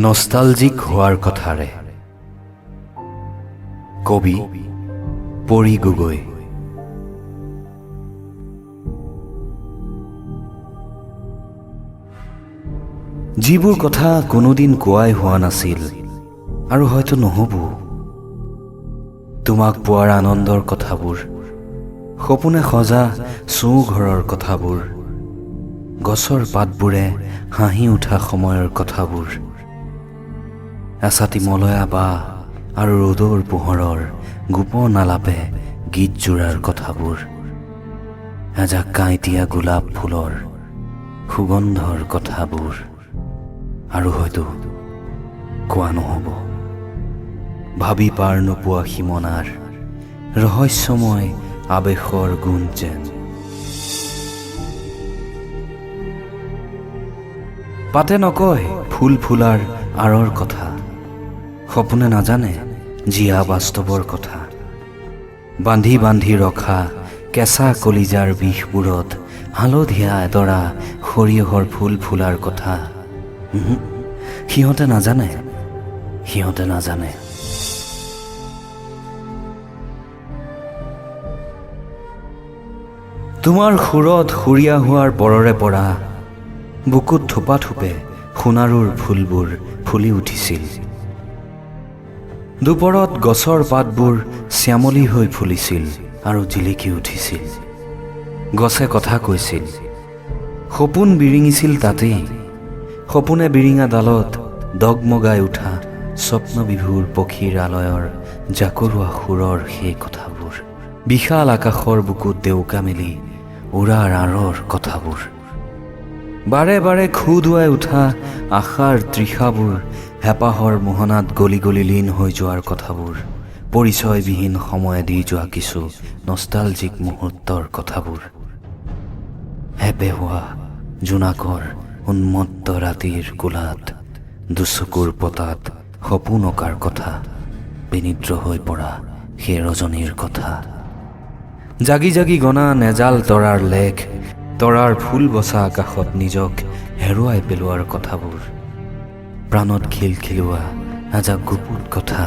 Nostalgic হোৱাৰ কথাৰে কবি পৰী গগৈ। যিবোৰ কথা কোনোদিন কোৱাই হোৱা নাছিল আৰু হয়তো নহ'ব, তোমাক পোৱাৰ আনন্দৰ কথাবোৰ, সপোনে সজা চৌ ঘৰৰ কথাবোৰ, গছৰ পাতবোৰে হাঁহি উঠা সময়ৰ কথাবোৰ, এচাটি মলয়া বাঁহ আৰু ৰ'দৰ পোহৰৰ গোপন আলাপে গীত জোৰাৰ কথাবোৰ, এজাক কাঁইটীয়া গোলাপ ফুলৰ সুগন্ধৰ কথাবোৰ আৰু হয়তো কোৱা নহ'ব। ভাবি পাৰ নোপোৱা সীমনাৰ ৰহস্যময় আৱেশৰ গুণ যেন পাতে নকয় ফুল ফুলাৰ আঁৰৰ কথা, সপোনে নাজানে জীয়া বাস্তৱৰ কথা। বান্ধি বান্ধি ৰখা কেঁচা কলিজাৰ বিষবোৰত হালধীয়া এডৰা সৰিয়হৰ ফুল ফুলাৰ কথা সিহঁতে নাজানে, সিহঁতে নাজানে। তোমাৰ সুৰত সুৰীয়া হোৱাৰ পৰৰে পৰা বুকুত থোপা থোপে সোণাৰুৰ ফুলবোৰ ফুলি উঠিছিল। দুপৰত গছৰ পাতবোৰ শ্যামলী হৈ ফুলিছিল আৰু জিলিকি উঠিছিল। গছে কথা কৈছিল, সপোন বিৰিঙিছিল তাতেই। সপোনে বিৰিঙা ডালত দগমগাই উঠা স্বপ্নবিভুৰ পক্ষীৰ আলয়ৰ জাকৰুৱা সুৰৰ সেই কথাবোৰ, বিশাল আকাশৰ বুকুত ডেউকা মেলি উৰাৰ আঁৰৰ কথাবোৰ, বাৰে বাৰে খুদুৱাই উঠা আশাৰ তৃষাবোৰ হেঁপাহৰ মোহনাত গলি গলি লীন হৈ যোৱাৰ কথাবোৰ, পৰিচয়বিহীন সময়ে দি যোৱা কিছু নষ্টালজিক মুহূৰ্তৰ কথাবোৰ, হেপে হোৱা জোনাকৰ উন্মত্ত ৰাতিৰ কোলাত দুচকুৰ পতাত সপোন অঁকাৰ কথা, বিনিদ্ৰ হৈ পৰা সেই ৰজনীৰ কথা, জাগি জাগি গণা নেজাল তৰাৰ লেখ, তৰাৰ ফুল বচা আকাশত নিজক হেৰুৱাই পেলোৱাৰ কথাবোৰ, প্ৰাণত খিলখিলোৱা এজাক গুপুত কথা,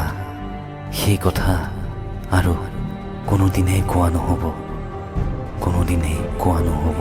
সেই কথা আৰু কোনোদিনেই কোৱা নহ'ব, কোনোদিনেই কোৱা নহ'ব।